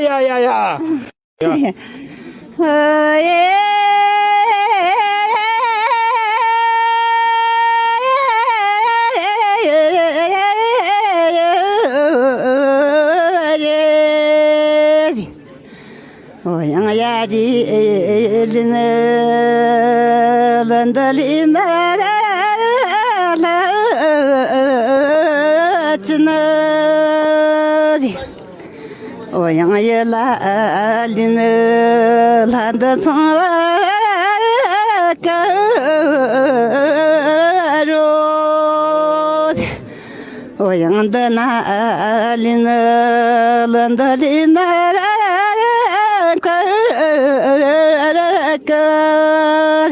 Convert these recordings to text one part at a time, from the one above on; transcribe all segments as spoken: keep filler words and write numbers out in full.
ཡ་ཡ་ཡ། ཨོ་ཡང་ཡ་རི་ལི་ན་ལ་འདི་ལི་ན་ལ་ཅི་ན་རི། ཨོ་ཡང་ཡ་ལ་ལི་ན་ལ་འདི་ཚང་ཀ་རོ། ཨོ་ཡང་འདི་ན་ལི་ན་ལ་འདི་ལི་ན་ར་ཀ་ར་ཀ་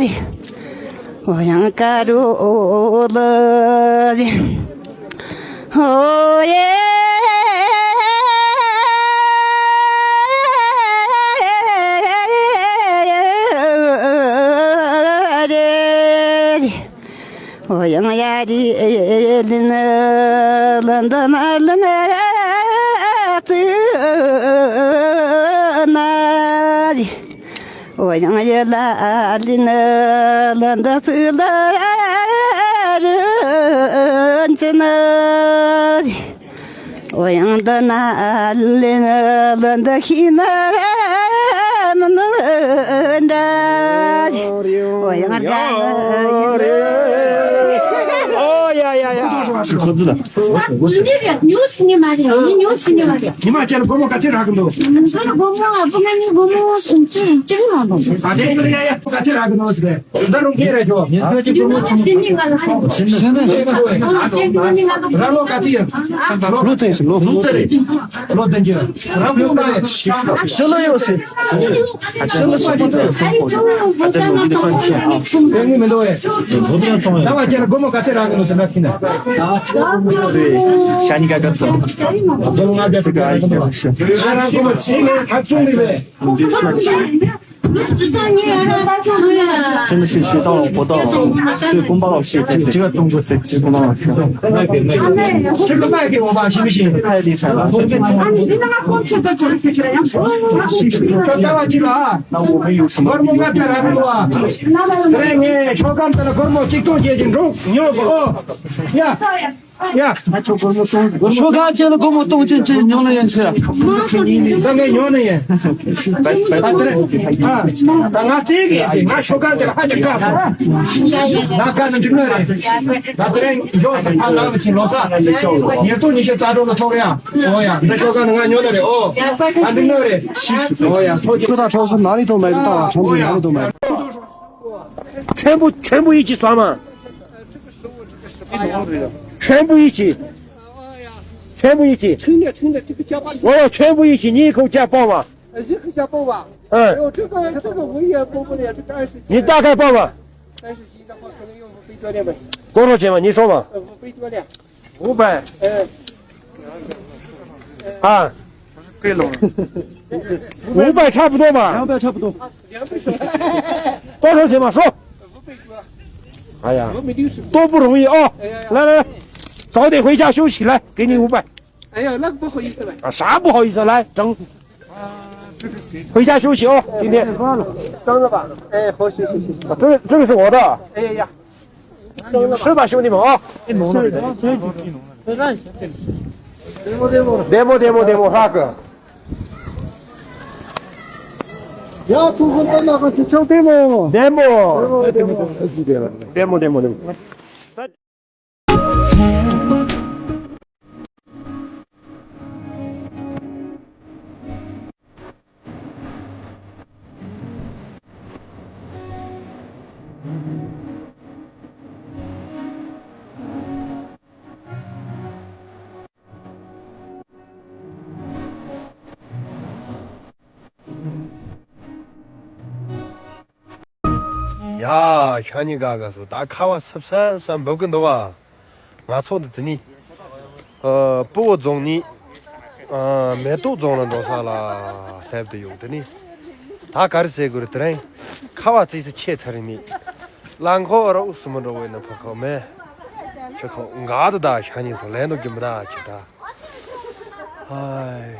རི། ཨོ་ཡང་ཀ་རུ་ལ་རི། ཨོ་ཡེ། ཨོ་ཡང་ཡ་རི་ལི་ན་ལ་འདི་ན་ལི་ན་ཏི་ན་རི། ཨོ་ཡང་ཡ་ལ་ལི་ན་ལ་འདི་ཏི་ལ་རི་ཅི་ན་རི། ཨོ་ཡང་འདི་ན་ལི་ན་ལ་འདི་ཤི་ན་མི་ནི་འདྲ། ཨོ་ཡང་འདི་ན་ཨོ་ཡ་ཡ་ཡ། ཉི་མ་ཁྱེད་ལ་སྒོར་མོ་ག་ཚོད་རག་གི་འདུག་ང་ཚོ་ལ་སྒོར་མོ་ཨ་ཕོ་ང་གཉིས་སྒོར་མོ་སུམ་ཅུ་བཅུ་མ་འདུག་ཨ་དེ་ཡ་ཡ་ཕོ་ག་ཚོད་རག་གི་འདུག་ཟེར། ད་རུང་ཁྱེད་རེད་ཆོ། ཉི་མ་ཁྱེད་ལ་སྒོར་མོ་ཆུང་ཆུང་། ཨ་ཁྱེད་ཀྱི་ལོ་ནི་ང་ལ་ཧ་ལས། རང་ལོ་ག་ཚོད་ཡིན། ལོ་བདུན་ཅུ། ལོ་བདུན་ཅུ། རང་ལོ་མ་རེད། ཕྱི་ལོ་ཡོད་སྲིད། ཕྱི་ལོ་སོག་པོ་ཚོ། ཨ་ཅག་ལོ་འདི་ཁོན་ཆེ་ཨ། ཨ་ཅག་ལོ་འདི་ཁོན་ཆེ་ཨ། དེ་ངས་མི་འདུག་ཨེ། ལོ་བདུན་ཅུ་སོང་ཡོད། ད་བ་ཁྱེད་ལ་སྒོར་མོ་ག་ཚོད་རག་གི་འདུག་དེ་འདྲ་ཁྱེད་ན། ཤ་ཉི་ག་ག་ཚོད། སྒོར་མོ་ལྔ་བརྒྱ་ཚོད་ག་ཨ་ཡིན་ཅག་ཤ། ང་རང་སྒོར་མོ་ཆེ་ནས་ཁ་ཚུང་ནས་མེད། འདི་ཤ་ཆེ། ཅི་ནི་ཤི་ཤི་དང་པོ་དང་། ཅི་ཀུན་པ་ལ་ཤི་ཅི་ཅི་ག་གཏོང་དགོས་ཟེར་ཅི་ཀུན་པ་ལ་ཤི། ཅི་ཀུན་པ་ལ་ཤི་མི་ཤི། ཕ་ཡི་ལི་ཚ་ལ། ཁྱོད་ཀ་བ་ཅི་ལ། ན་འོ་མི་ཡོད་སུ་མ་སྒོར་མོ་ལྔ་བརྒྱ་རག་གི་འདུག་བ། དེ་རིང་ངས་ཆོ་གམ་དེ་ལ་སྒོར་མོ་གཅིག་སྟོང་བརྒྱད་ཅུ་འགྲོ་ཉོ་དགོས་ཨོ། ཡ། ཡ། ཤོ་ག་ཅན་ལ་སྒོར་མོ་སྟོང་ཅན་ཅན་ཉོ་ལ་ཡན་ཆད། ད་ངས་ཉོ་ནི་ཡིན། ད་ང་བཙལ་གི་ཡིན་ཟེར། ང་ཤོ་ག་ཟེར་ཧ་ཅང་དཀའ་སོང་། ང་དཀའ་ན་འགྲིག་ནི་རེད། ད་དེ་རིང་མགྱོགས་སེ་ཕར་ལངས་ནས་ཕྱིན་ལོ་གསར་ཉེར་དྲུག་ཉི་ཤུ་རྩ་དྲུག་ལ་ཐོག་རེད་ཨ། ཨོ་ཡ། འདི་ཤོ་ག་ནི་ང་ཉོ་ནི་རེད་ཨོ། ད་འགྲིག་ནི་རེད། ཨོ་ཡ། ཐོག་ཅིག་ཁོ་ད་ཁྲོ་སོ་ན་རི་ཐོག་མ་རི་ཐོག་ཁྲོ་སོ་ན་རི་ཐོག་མ་རི། 全部，全部一起算嘛。全部一起，全部一起。称的，称的，这个加八十。我要全部一起，你一口价报嘛。呃，一口价报吧。嗯。哎呦，这个，这个我也报不了，这个二十。你大概报嘛。三十斤的话，可能要五百多点呗。多少钱嘛？你说嘛。呃，五百多点。 五百。哎。啊。五百差不多吧？两百差不多。多少钱嘛？说。哎呀，多不容易啊！来来来，早点回家休息，来，给你五百。哎呀，那个不好意思了。啊，啥不好意思？来，整。回家休息哦，今天。脏了吧？哎，好，谢谢谢谢。啊，这个这个是我的。哎呀呀。 吃吧，兄弟们啊！对不对？对不对？对不对？哈哥。要出门在那个去敲对不？对不？对不？对不？对不？对不？ ཡ། ཤ་ཉེ་ག་ག་སོ་ད་ཁ་བ་སབ་སབ་སབ་འབབ་གི་འདུག་བ། ང་ཚོ་འདི་དེ་ནི། ཨ། སྤོ་བོ་རྫོང་ནི། ཨ། མེ་ཏོག་རྫོང་ལ་འགྲོ་ས་ལ་སླེབས་དུ་ཡོད་དེ་ནི། ད་ག་རེ་ཟེར་དགོས་རེད་དེ་རིང་། ཁ་བ་ཙིག་སེ་ཆེ་ཚར་རེད་ནི། རླངས་འཁོར་རོགས་སུ་མི་འགྲོ་བས་ན་ཕ་ཁོ་མེ། ཆུ་ཁོ་འགའ་དུ་ད་ཤ་ཉེ་སོ་ལེན་དུ་རྒྱུ་མི་ད་ཆེ་ད། ཧའི།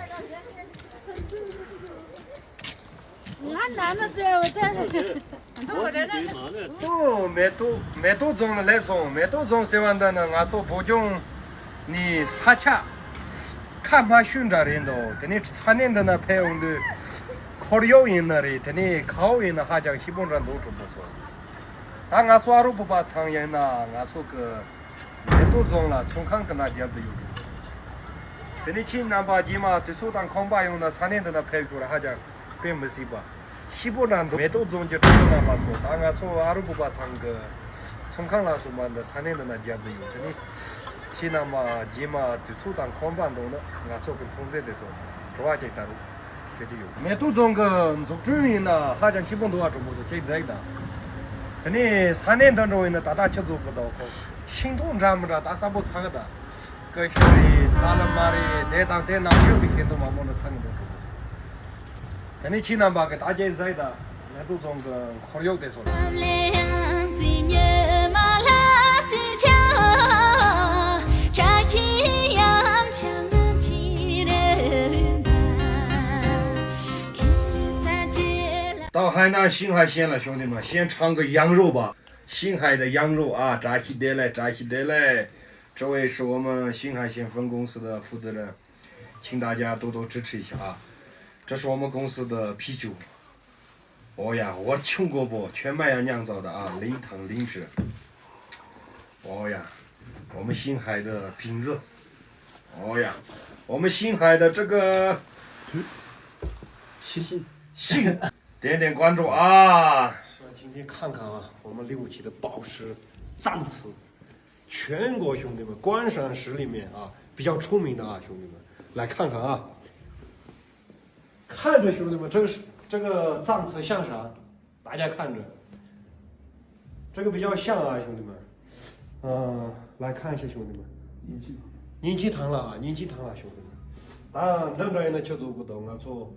ཨ་ན་ན་ཙེ་འོ་ད། ཨོ་མེ་ཏོག་མེ་ཏོག་རྫོང་ལ་སླེབས་སོང་། མེ་ཏོག་རྫོང་ཟེར་བ་འདི་ནི་ང་ཚོ་བོད་ལྗོངས་ནས་ས་ཆ་ཁ་སྨྲ་ཤོད་འདྲ་རེད་འདུག་དེ་ནས་ས་གནས་འདི་ན་ཕེབས་ཡོང་དུས་ཁོར་ཡུག་ཡིན་ན་རེད། དེ་ནས་ཁ་འོག་ཡིན་ན་ཧ་ཅང་སྐྱིད་པོ་འདྲ་འདུག་གྲོགས་པོ་ཚོ། ད་ང་ཚོ་ཨ་རོ་བོད་པ་ཚང་ཡིན་ན་ང་ཚོ་གི་མེ་ཏོག་རྫོང་ལ་ཚོང་ཁང་གི་ནང་རྒྱབ་ཏུ་ཡོད་འགྲོ། དེ་ནས་ཁྱེད་རྣམ་པ་རྗེས་མ་དུས་ཚོད་དང་ཁོམ་པ་ཡོང་ན་ས་གནས་འདི་ན་ཕེབས་ཤོག་ར། ཧ་ཅང་དཔེ་མི་སྲིད་པ་སྐྱིད་པོ་ན་འདུག་མེ་ཏོག་རྫོང་གི་གྲོགས་པོ་རྣམ་པ་ཚོ། ད་ང་ཚོ་ཨ་རོ་བོད་པ་ཚང་གི་ཚོང་ཁང་ལ་སོགས་པ་འདི་ས་གནས་འདི་ན་རྒྱབ་ཏུ་ཡོད། དེ་ནས་ཁྱེད་རྣམ་པ་རྗེས་མ་དུས་ཚོད་དང་ཁོམ་པ་འདུག་ན་ང་ཚོ་གི་ཚོང་རྫས་དེ་ཚོ་དྲི་བ་ཅིག་ལྟ་རོགས། ཟེར་གྱི་ཡོད། མེ་ཏོག་རྫོང་གི་འཛུགས་སྐྲུན་ཡིན་ན་ཧ་ཅང་སྐྱིད་པོ་འདུག་བ། གྲོགས་པོ་ཚོ་ཅིག་མཛད་དང་། དེ་ནས་ས་གནས་འདི་འགྲོ་ཡིན་ན་ད་ལྟ་ཆུ་རྫོགས་གི་འདུག་ཁོ་ཤིང་ཏོག་འདྲ་མི་འདྲ་ད་ས་པོ་ཚང་གི་ད། ཀ་ཤོད་རེད། ཚ་ལ་མ་རེད། དེ་དང་དེ་ནང་ཡོད་གི་ཤིང་ཏོག་མང་པོ་ནི་ཚང་གི་འདུག་གྲོགས་པོ་ཚོ། དེ་ནས་ཁྱེད་རྣམ་པ་གི་ད་ཅིག་མཛད་དང་། མེ་ཏོག་རྫོང་གི་ཁོར་ཡུག་དེ་ཚོ་ལ།到海南新海县了，兄弟们，先尝个羊肉吧。新海的羊肉啊，炸起得来，炸起得来。这位是我们新海县分公司的负责人，请大家多多支持一下啊。这是我们公司的啤酒。 哦呀，我穷过不，全麦芽酿造的啊，零糖零脂。哦呀，我们新海的瓶子。哦呀，我们新海的这个信，信，点点关注啊。是啊，今天看看啊，我们六七的宝石藏瓷，全国兄弟们观赏石里面啊比较出名的啊，兄弟们来看看啊。 看着兄弟们，这个是这个藏词像啥？大家看着，这个比较像啊，兄弟们。嗯，来看一下，兄弟们。银器堂了啊，银器堂了，兄弟们。ད་འདི་འདྲ་ཡིན་ན་ཁྱེད་ཚོ་གི་དང་ང་ཚོ་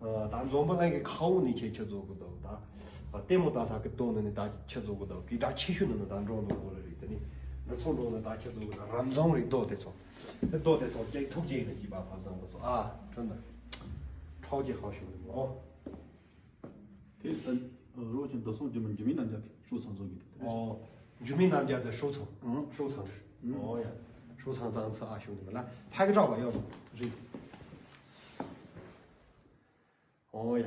ད་འཛོམས་པ་ལྷན་གྱི་ཁ་འོག་ནས་ཁྱེད་ཁྱེད་ཚོ་གི་དང་ད་ལྟད་མོ་ལྟ་ས་གི་དོན་ནི་ད་ཁྱེད་ཚོ་གི་དང་གི་ད་ཆེ་ཤོས་ནི་ད་འགྲོ་འགྲོ་གི་རེད། དེ་ནི་འདི་ཚོ་འགྲོ་ནི་ད་ཁྱེད་ཚོ་གི་ད་རབ་འཛོམས་རེད། དོ་དེ་ཚོ། 多得少给头给的几百块，上不少啊，真的，超级好，兄弟们哦。对，嗯，呃，如果像德松，你们，你们那家收藏做给的。哦，你们那家的收藏，嗯，收藏是，嗯，哦呀，收藏藏册啊，兄弟们，来拍个照吧，要不，这，哦呀。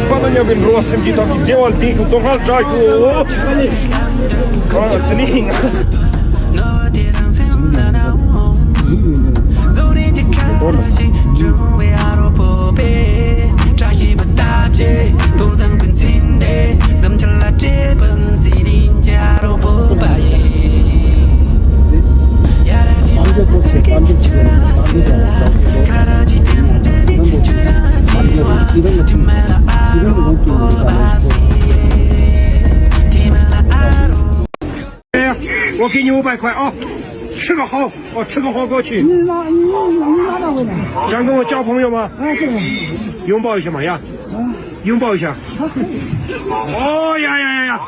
པ་ན་མཉམ་པའི་འགྲོ་བ་སེམས་ཀྱི་དམ་པའི་བདེ་བ་ལྡན་ཞིང་རྫོགས་སངས་རྒྱས་ཤོག་ཨ་དེ་ནི།我给你五百块啊，吃个好，哦，吃个好过去。你拉，你拉，你拉到位了。想跟我交朋友吗？哎，对了。拥抱一下嘛，呀。啊。拥抱一下。哦呀呀呀呀。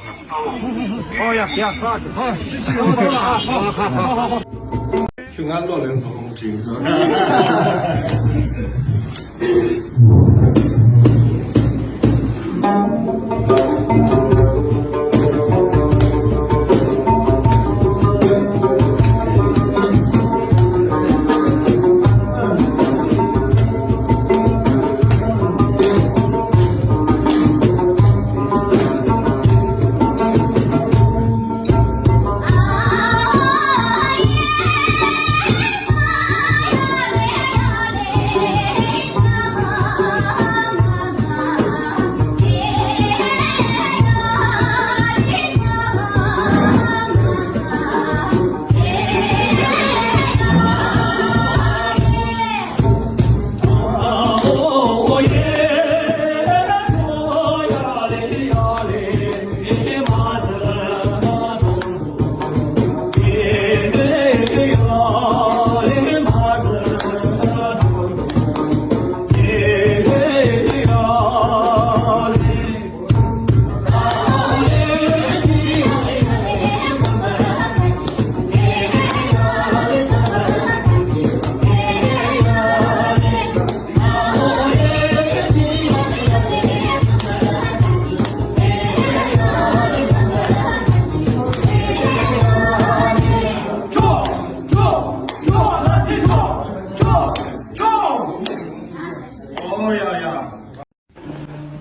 哦呀呀，好，好，谢谢，好，好，好。去俺老人房听着。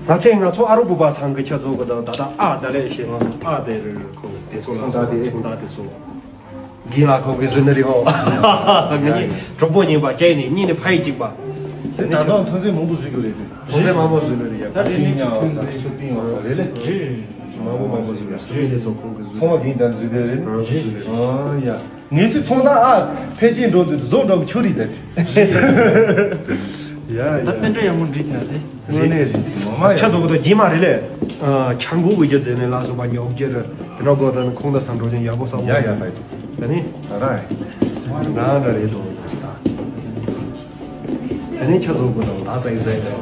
ད་ཚེ་ང་ཚོ་ཨ་རོ་བུ་པ་ཚང་གི་ཆ་ཚོ་གི་ད་ད་ད་ཨ་ད་ལས་ཤེས་ང་ཨ་དེ་རེད། ཁོ་དེ་ཚོ་ལ་ཚོང་རྟགས་དེ་ཚོང་རྟགས་དེ་ཚོ་རྒན་ལགས་ཁོང་གིས་བཟོས་ནི་རེད་ཧོ། ང་གཉིས་གྲོགས་པོ་ཡིན་པ་བྱས་ནས་གཉིས་ནི་ཕ་ཡུལ་གཅིག་པ། དེ་ད་དུང་ཐོན་རྫས་མང་པོ་བཟོས་ཡོད་རེད། ཐོན་རྫས་མང་པོ་བཟོས་ནི་རེད་ཡ། ད་རེད་ནི་ཐོན་རྫས་སུ་པིན་ཡོང་ས་རེད་ལེ། རེད། མང་པོ་མང་པོ་བཟོས་རེད། སུ་པིན་དེ་ཚོ་ཁོང་གིས་བཟོས། ཚོང་པ་གིས་ཙམ་བཟོས་པ་རེད། རང་གིས་བཟོས་རེད། ཨ་ཡ། ངེད་ཚོའི་ཚོང་རྟགས་ཨ་ཕལ་ཆེར་འགྲོ་དུས་བཟོ་འགྲོ་གི་ཆོ་རིགས་ད་དེ། ཡ་ད་ཡ། པཎ་གྲུབ་ཡག་མོ་འགྲིག་ན་དེ། དངོས་གནས་རེད། མ་མ་ཆ་ཡ། ཚོ་གོ་ད་རྗེས་མ་རེད་ལེ། ཨ་ཆང་ཁུ་གི་རྒྱུ་རྫས་ནས་ལ་སོགས་པ་ཉོ་རྒྱུ་རེད། དེ་འདྲ་གོ་ད་ནི་ཁོང་ད་བསམ་འགྲོ་ཅན་ཡག་པོ་བསམ་ཡ་ཡ་ད་ཡ། ད་ནི་ད་ར་ཡ། ང་འདྲ་རེད་དོ། ད་ནི་ཆ་ཚོ་གོ་ད་ད་ཙའི་ཙའི་རེད།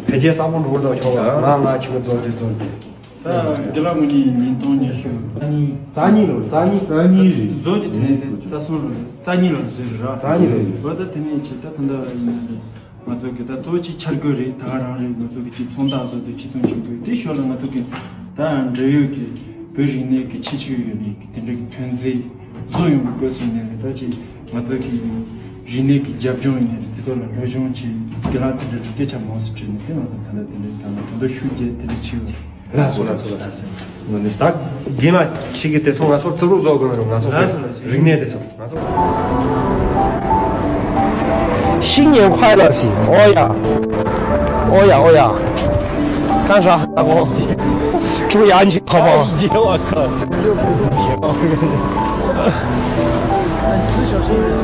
ཕལ་ཆེར་ས་ཕོ་འགྲོ་ད་ཆོག་ང་ང་ཆུ་ཚོ་ཆུ་ཚོ། ད་དགེ་ལགས་ངོས་ནས་ཉིས་སྟོང་ཉི་ཤུ། རྩ་གཉིས་ལོ། རྩ་གཉིས། རྩ་གཉིས་རེད། བཟོ་གི་དེ་ནས་དེ་རྩ་གསུམ་ལོ་རེད། རྩ་གཉིས་ལོ་ཟེར་ར། རྩ་གཉིས་ལོ་ཟེར། བ་ད་དེ་ནས་ཆེ་ད་ད་ད་ཡིན་ན་རེད། ང་ཚོ་གི་ད་ཐོ་ཅི་འཆར་འགོད་རེད། ད་ག་རང་རེད། ང་ཚོ་གི་ཅི་ཚོང་རྟགས་བཟོ་དུས་ཅི་ཚོང་ཆུང་གི་དེ་ཤོར་ལ་ང་ཚོ་གི་ད་འབྲེལ་ཡོད་ཀྱི་བོད་རིག་གནས་ཀྱི་ཁྱད་ཆོས་ཡོད་ནས་དེ་འདྲ་གི་ཐོན་རྫས་བཟོ་ཡོང་གི་དགོས་ཟེར་ནས་རེད། ད་ཅི་ང་ཚོ་གི་རིག་གནས་ཀྱི་རྒྱབ་ལྗོངས་ཡིན་ནས་རེད། དེ་ཚོ་ལ་སློབ་སྦྱོང་བྱེད་དགེ་ལགས་དེ་འདྲ་གི་སྐད་ཆ་མང་སུ་དྲིས་ནས་དེ་ང་ཚོ་ད་ལྟ་དེ་འདྲ་ད་ང་ད་ལྟ་ཤུགས་རྒྱས་དེ་འདྲ་བྱེད་ཡོད། ལགས་སོ་ལགས་སོ་ལགས་སོ། ད་རྒན་ལགས་ཁྱེད་ཀྱིས་དེ་ཚོ་ང་ཚོར་བརྩི་རོགས་བཟོ་དགོས་རེད། ང་ཚོ་ལགས་སོ་ལགས་སོ། རིག་གནས་དེ་ཚོ་ང་ཚོ། 新年快乐 ཟེར། ཨོ་ཡ། ཨོ་ཡ་ཨོ་ཡ།干啥？哦，猪羊去跑跑。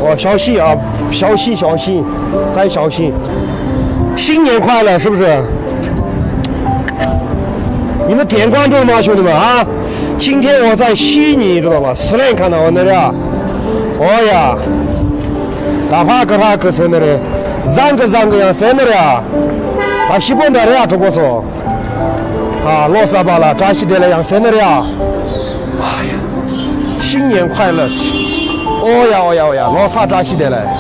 哦，小心啊，小心小心，再小心。新年快乐，是不是？你们点关注了吗，兄弟们啊？今天我在悉尼，知道吗？Sri Lanka 呢，我那里啊。哦呀，大花个花个在那里，zang个zang个样在那里啊。啊，西本的呀，中国说。 ཨ། ལོ་གསར་པ་ལ་བཀྲ་ཤིས་བདེ་ལེགས་ཡང་ཟེར་ནི་རེད་ཨ། ཨ་ཡ། 新年快乐 ཟེར། ཨོ་ཡ་ཨོ་ཡ་ཨོ་ཡ། ལོ་གསར་བཀྲ་ཤིས་བདེ་ལེགས།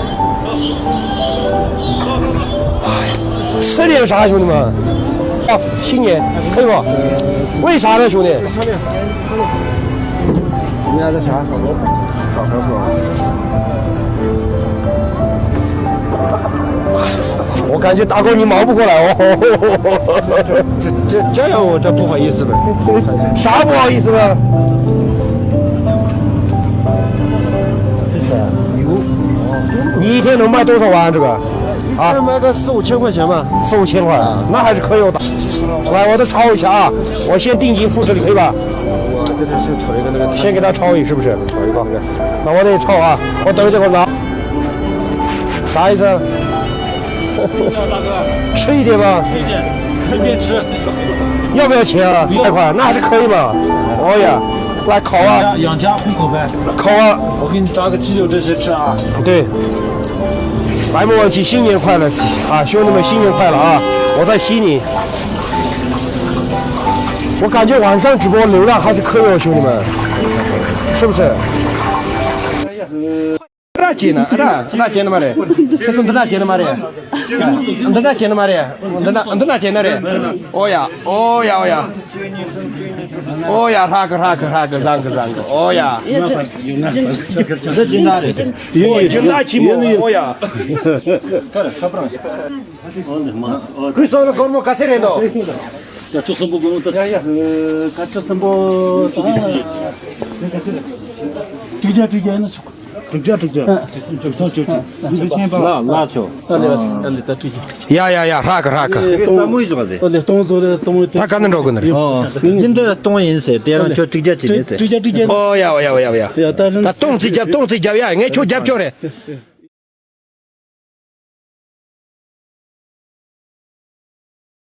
ཨ་ཡ། 新年啥，兄弟们？ ཨ། 新年可以不？为啥呢，兄弟？ 我感觉大哥你忙不过来哦。 这这这样我这不好意思了。 啥不好意思的？ 这是啊。 你一天能卖多少碗这个？ 一天卖个四五千块钱吧。 四五千块，那还是可以的。来，我再抄一下啊，我先定金付这里，可以吧？ 我给他先炒一个那个，先给他抄一，是不是？炒一个那个。那我得抄啊，我等一下给我拿。啥意思？ 大哥，吃一点吧。吃一点，随便吃。 要不要钱啊？不要。 贷款，那还是可以嘛。哦呀，来，烤啊。养家，养家糊口呗。 烤啊。 我给你炸个鸡柳这些吃啊。 对。 来，莫忘记新年快乐啊，兄弟们，新年快乐啊！我在悉尼。 我感觉晚上直播流量还是可以哦，兄弟们，是不是？ འདི་འདྲ་བྱས་ན་འདི་འདྲ་བྱས་ན་མ་རེད། ཁྱེད་ཚོ་འདི་འདྲ་བྱས་ན་མ་རེད། འདི་འདྲ་བྱས་ན་མ་རེད། འདི་འདྲ་འདི་འདྲ་བྱས་ན་རེད། ཨོ་ཡ་ཨོ་ཡ་ཨོ་ཡ། ཨོ་ཡ། ཧྲ་གི་ཧྲ་གི་ཧྲ་གི། བཟང་གི་བཟང་གི། ཨོ་ཡ། ཡ་ཅི་ཅི་ཅི་ཅི་ཅི། ཨོ་ཡ། ཅི་འདྲ་ཆི་མོ། ཨོ་ཡ། ཁོས་སོང་ལ་སྒོར་མོ་ག་ཚད་རེད་འདུག་ད་ཅོག་སུན་པོ་སྒོར་མོ་ད། ཡ་ཡ། ཁ་ཆུ་སུན་པོ་ད། དྲུག་བརྒྱ་དྲུག་བརྒྱ་ཡིན་ན་ཆོག་དྲུག་བརྒྱ་དྲུག་བརྒྱ། དྲུག་བརྒྱ་དྲུག་བརྒྱ། ལ་ལ་ཆོག་ལ་ལ་ཆོག་ད་ལེ་ད་ལེ་ད་དྲུག་བརྒྱ། ཡ་ཡ་ཡ། ཧྲ་གི་ཧྲ་གི། ད་མོ་ཡི་ཟོག་ཟེ། ད་ལེ་སྟོང་ཟོག་རེད། སྟོང་ད་ག་ནས་འགྲོ་གི་ནི་རེད། ཡིན་ད་སྟོང་ཡིན་ཟེར། དེ་རང་ཁྱོད་དྲུག་བརྒྱ་ཅིག་ཡིན་ཟེར། དྲུག་བརྒྱ་དྲུག་བརྒྱ། ཨོ་ཡ་ཨོ་ཡ་ཨོ་ཡ་ཨོ་ཡ། ད་སྟོང་ཙིག་རྒྱབ། སྟོང་ཙིག་རྒྱབ་ཡ། ངས་ཁྱོད་རྒྱབ་ཆོག་རེད།